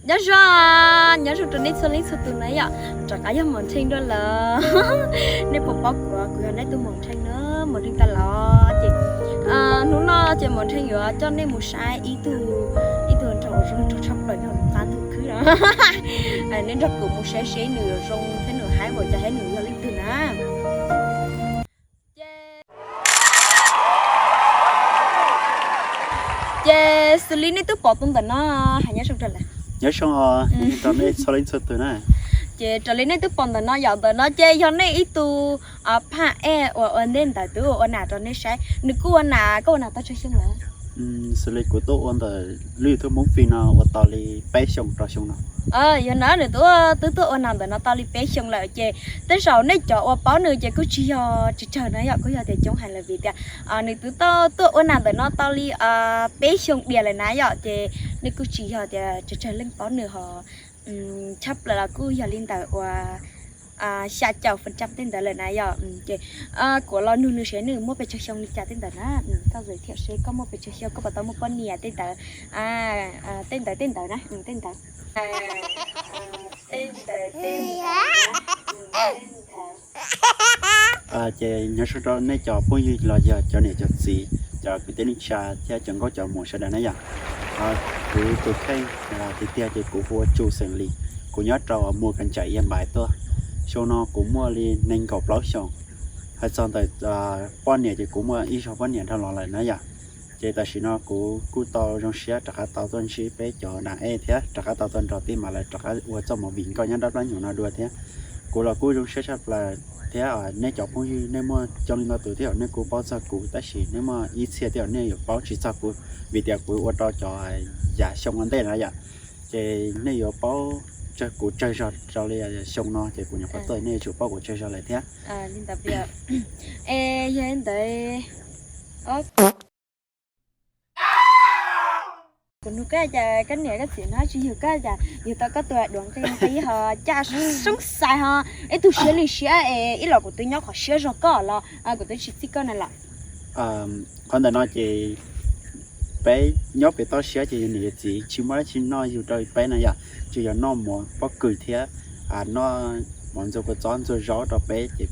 Nyob zoo, nyob zoo rau nej txhua leej txhua tus na yom, rov qab yog Maum Nrheej dua lawm. Nej puas paub kuv, kuv yog nej tus Maum Nrheej na, Maum Nrheej tas los ces hnub no ces Maum Nrheej yuav coj nej mus saib ib tug, ib tug nraug zoo nraug tshaj plaws nyob qab ntug khwb no. Nej nrog kuv mus saib seb nws yuav zoo thiab nws haib npaum cas thiab nws yog leej twg na. Ces xws li nej twb pom tus ntawm no, hais nyob zoo rau lawm. Nyob zoo rau nej txhua leej txhua tus na. Ces raws li nej twb pom ntawm no yom, ntawm no ces yog nej ib tug phaj ej uas ua ntej ntawd twb ua nas rau nej saib, nws kuj ua nas, koj ua nas tau tsawg xyoo lawm? Xws li kuv tuaj ua ntawm lub YouTube Hmoob Fij no ua tau li peb xyoo rau xyoo no. Yog na, nws twb, twb tuaj ua nas ntawm no tau li peb xyoo lawm ces tej zaum nej cov uas paub nws ces kuj tsis yog tsawg tsawg na yom, kuj yog tias coob heev lawm vim tias nws twb tuaj ua nas ntawm no tau li peb xyoo diam lawm na yom, ces nej kuj tsis yog tias tsawg tsawg leej paub nws ho tshaj plaws los kuj yog li ntawm uas xya caum phần trăm tej ntawd lawm na yom. Ces kuv los nug nws seb nws muaj pes tsawg xyoo li cas tej ntawd na, koj zam thiab seb koj muaj pes tsawg xyoo, koj puas tau muaj poj niam tej ntawd, tej ntawd tej ntawd na, tej ntawd. Ces nyob zoo rau nej cov phooj ywg los yog cov niam cov txiv, cov kwv tij neej tsa thiab cov nkauj cov muam sawv daws na yom. Kuv tus kheej tiag tiag ces kuv hu ua Tsu xeem Lis, kuv nyob rau Mus Kas Ntsaim Yia Npais tuaj. Xyoo no kuv muaj li nees nkaum plaub xyoos. Hais txog ntawm poj niam ces kuv muaj ib zaug poj niam dhau los lawm na yom. Ces tam sim no kuv kuj tau zoo siab rov qab tau tuaj ntsib peb cov nas ej thiab rov qab tau tuaj nrog tij mas lawv rov qab ua txoj movie nkauj nyob nrab plab nyuam no dua thiab. Kuv los kuj zoo siab tshaj plaws thiab nej cov phooj ywg nej muaj coob li ntau tus thiab nej kuj paub txog kuv tab sis nej muaj ib txhia thiab nej yuav paub tsis txog kuv vim tias kuv ua rau cov yam xyoo ua ntej na yom. Ces nej yuav paub kuv tsawg zog rau li xyoo no ces kuv nyuam qhuav tuaj nej yuav tsum paub kuv tsawg zog lawm thiab. Li ntawd, es yog li ntawd kuv nug koj cas koj niam koj txiv no tsis yug koj cas yug tau koj tus duav nqi nqi ho caj soob xais ho ib tug siab li siab es ib los kuv twb nyob qhov siab zog koj los kuv twb tsis txij koj na los. Qhov ntawm no ces peb nyob pem toj siab ces yog niam yog txiv tsis muaj dab tsi noj yug rau peb na yom, tsuas yog noj mov pob kws thiab noj mov ntxuag kua txob ntxuag zaub rau peb ces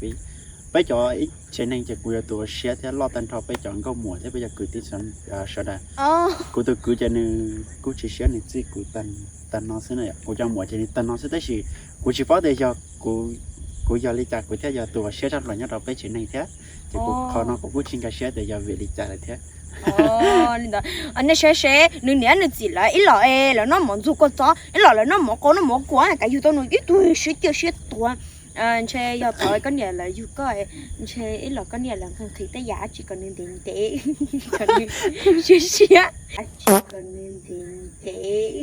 peb cov ib tsev neeg ces kuv yog tus ua siab thiab loj tag nrho peb cov nkauj muam thiab peb cov kwv tij sawv daws. Kuv tus kwv ces nws kuj tsis siab nws txij kuv tag no xwb na yom, kuv cov muam ces nws tag no xwb tab sis kuv tsis paub tias yog kuv yog li cas kuv thiaj yog tus ua siab tshaj plaws nyob rau peb tsev neeg thiab. Ces kuv qhov no kuv kuj tsis nkag siab tias yog vim li cas lawm thiab. Li ntawd, nej saib seb nws niam nws txiv lawv ib los es lawv noj mov ntxuag kua txob ib los lawv noj mov qau noj mov kua kav yug tau nws ib tug siab ciaj siab tuag. Ntshe yog thaum koj niam lawv yug koj, ntshe ib los koj niam lawv nqhis nqhis tej yam dab tsi kom nws ntev ntev, kom nws siab siab, dab tsi kom nws ntev ntev,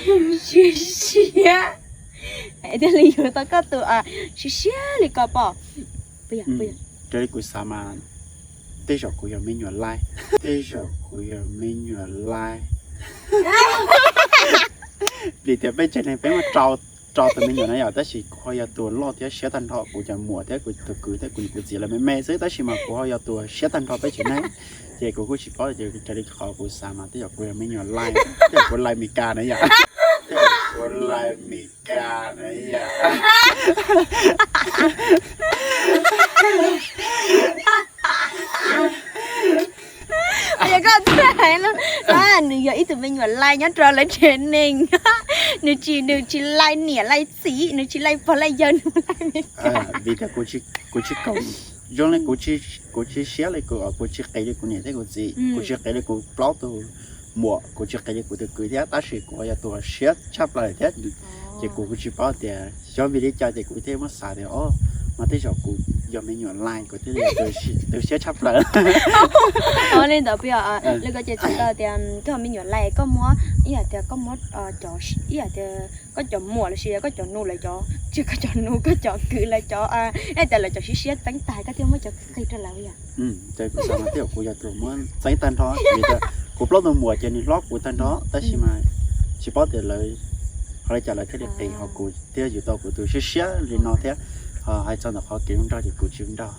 kom nws siab siab, thiaj li yug tau koj tus siab siab li ko pom. Raws li kuv xav mas tej zaum kuv yog me nyuam laij, tej zaum kuv yog me nyuam laij. Vim tias peb tsev neeg peb muaj rau, rau tus me nyuam na yom, tab sis kuv ho yog tus loj thiab siab tag nrho, kuv cov muam thiab kuv tus kwv thiab kuv niam kuv txiv lawv me me xwb tab sis mas kuv ho yog tus siab tag nrho peb tsev neeg. Ces kuv kuj tsis paub ces raws li qhov kuv xav mas tej zaum kuv yog me nyuam laij, tej zaum kuv laij Mes Kas na yom, tej zaum kuv laij Mes Kas na yom. Yog koj txawj hais no, nws yog ib tug me nyuam laij nyob rau lawv tsev neeg. Nws tsis, nws tsis laij niam laij txiv, nws tsis laij pog laij yawg, nws laij Mes Kas. Vim tias kuv tsis, kuv tsis koom, zoo li kuv tsis, kuv tsis siab li kuv, kuv tsis qiv li kuv niam thiab kuv txiv, kuv tsis qiv li kuv plaub tug muam, kuv tsis qiv li kuv tus kwv thiab tab sis kuv yog tus siab tshaj plaws thiab. Ces kuv kuj tsis paub tias xyov vim li cas ces kuv thiaj muab xav tias o, mas tej zaum kuv yog me nyuam laij kuv thiaj li tus siab tshaj plaws. Li ntawd peb, li ko ces txhais tau tias koj yog me nyuam laij koj muab ib yam tias koj muab cov, ib yam tias koj cov muam los sis koj cov nus lawv cov, tsis koj cov nus koj cov kwv lawv cov, ib yam tias lawv cov siab siab txeeb tag koj thiaj muab cov nqi rau lawv yom. Ces kuv xav mas tej zaum kuv yog tus muab txeeb tag nrho vim tias kuv plaub tug muam ces nws hlob kuv tag nrho tab sis mas tsis paub tias lawv ho li cas lawv thiaj li qiv ho kuv thiaj yug tau kuv tus siab siab li no thiab. Hais txog ntawm qhov kev zoo nraug ces kuv tsis zoo nraug.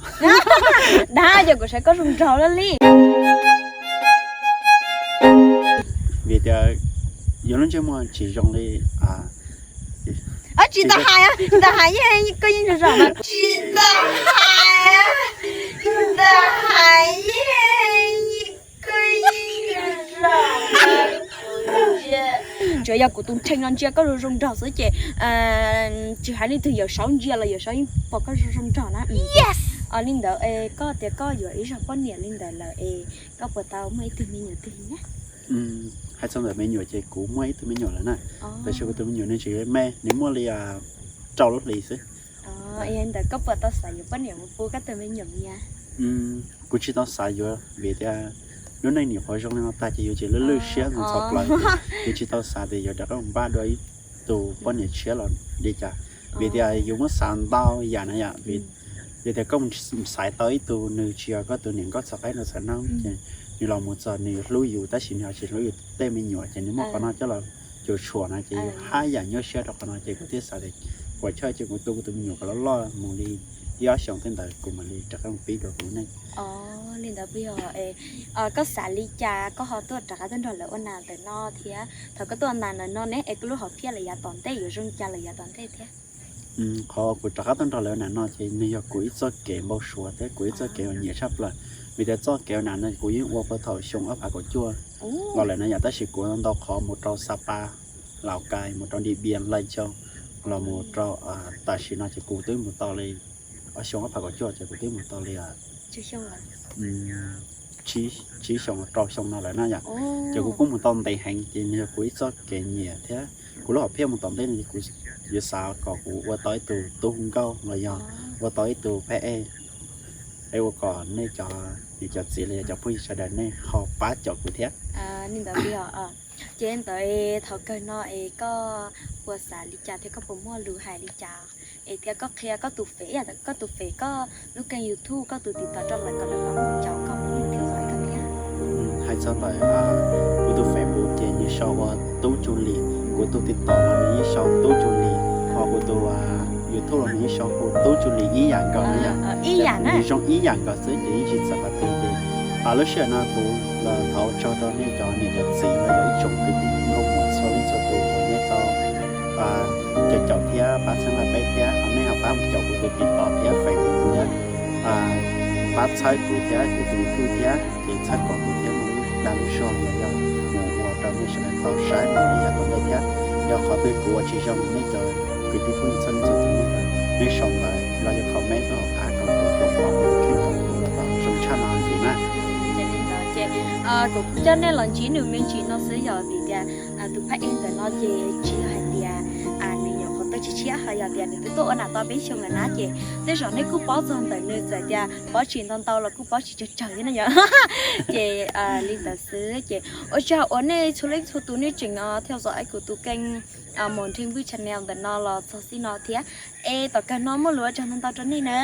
Dab, ces kuv saib koj zoo nraug lawm li. Vim tias Yus lub ntsej muag tsis zoo li. Tsis tau hais, tsis tau hais yeej koj yeej zom zaws mas. Tsis tau hais, tsis tau hais yeej koj yeej zom zaws. Tsuas yog kuv tus nrheej no ntsia koj zoo zoo nraug xwb ces tsis hais leej twg, Yawm Saub ntsia los Yawm Saub yeej pom koj zoo zoo nraug na. Li ntawd es koj tias koj yuav ib zaug poj niam li ntawd lawm es koj puas tau muaj ib tug me nyuam twg li na? Hais txog ntawm me nyuam ces kuv muaj ib tug me nyuam lawm na. Tab sis kuv tus me nyuam nws tseem me, nws muaj li rau lub hlis xwb. Ntawd koj puas tau xav yuav poj niam mus pub koj tus me nyuam mas? Kuv tsis tau xav yuav vim tias lub neej nyuam qhuav zoo li no tag ces yus tseem lwj lwj siab ntxhov plaws. Yus tsis tau xav tias yuav rov qab mus npaj dua ib tus poj niam tshiab los li cas, vim tias yus muab xav ntau yam na yom. Vim tias koj mus xaiv tau ib tug nws tsis yog koj tus niam nkauj txhov qaib nraug txhais noob ces nws los mus txog nws hlub yus tab sis nws ho tsis hlub yus tej me nyuam ces nws muab qhov no coj los cuam tshuam no ces yus haj yam nyuaj siab rau qhov no ces kuv thiaj xav tias puas chawj ces kuv tu kuv tus me nyuam kom loj loj mus li ib ob xyoos tej ntawd kuv mam li rov qab mus pib dua kuv lub neej. Li ntawd puas yog koj xav li cas koj ho tuaj rov qab tuaj nrog lawv ua nas ntawm no thiab thaum koj tuaj ua nas ntawm no ne es koj lub hom phiaj lawm yav tom ntej yuav zoo li cas lawm yav tom ntej thiab? Qhov kuv rov qab tuaj nrog lawv ua nas no ces nws yog kuv ib txoj kev npau suav thiab kuv ib txoj kev uas nyiam tshaj plaws. Vim tias txoj kev ua nas no kuv yeej ua puag thaum xyoo ob phav kaum cuaj los lawm na yom, tab sis kuv ua ntau qhov mus rau Sapa, Laucais, mus rau Điện Biên, Lai Châu, los mus rau tam sim no ces kuv twb mus tau li, xyoo ob phav kaum cuaj ces kuv twb mus tau li tsib xyoo rau xyoo no lawm na yom. Ces kuv kuj mus tau ntev heev ces nws yog kuv ib txoj kev nyiam thiab kuv lub hom phiaj mus tom ntej no ces kuv yuav xav kom kuv ua tau ib tug tub hu nkauj los yog ua tau ib tug phab ej, es ua kom nej cov niam cov txiv los yog cov phooj ywg sawv daws nej ho pab caum kuv thiab. Ces ntawd thaum kawg no es koj puas xav li cas thiab koj puas muaj lus hais li cas es thiab koj qhia koj tus fem, koj tus fem, koj lub kênh YouTube, koj tus TikTok rau lawv kom lawv ho caum koj thiab. Hais txog ntawm kuv tus Facebook ces nws sau ua Tub Cu Lis, kuv tus TikTok los nws yeej sau Tub Cu Lis, ho kuv tus YouTube los nws yeej sau hu Tub Cu Lis ib yam nkaus na yom. Nws zoo ib yam nkaus xwb ces yeej tsis txawv qhov twg ces lub sij hawm no kuv los thov ua tsaug rau nej cov niam cov txiv los yog ib tsoom kwv tij nkauj muam txhua leej txhua tus uas nej tau caum caum thiab pab txhawb nqa peb thiab ho nej ho pab mus caum kuv tus TikTok thiab Facebook thiab pab txhawb kuv thiab kuv tus YouTube thiab ces txhawb kom kuv thiab muaj ib dag lub zog los yog mus ua rau nej sawv daws tau saib mus li yam tom ntej thiab. Yog qhov twg kuv ua tsis zoo nej cov kwv tij phooj ywg txhua leej txhua tus nej sau ntawv los yog comment tuaj hauv qab kom kuv pom kuv kheej rau kuv los tau zoo tshaj no ntxiv na. Ces kuv coj nej los ntsib nws me ntsis no xwb yog vim tias tus phab ej ntawm no ces tsis yog hais tias nws nyuam qhuav tuaj tshiab tshiab ho yog tias nws twb tuaj ua nas tau peb xyoo lawm na ces tej zaum nej kuj paub txog ntawm nws txawm tias paub tsis ntau ntau los kuj paub tsis tsawg tsawg thiab na yom. Ces li ntawd xwb ces ua tsaug uas nej txhua leej txhua tus nej tseem theo dõi kuv tus kênh Mos Nrhee Vwj channel ntawm no los txog xij no thiab. Es tom kawg no muaj lus ua tsaug ntau ntau rau nej na.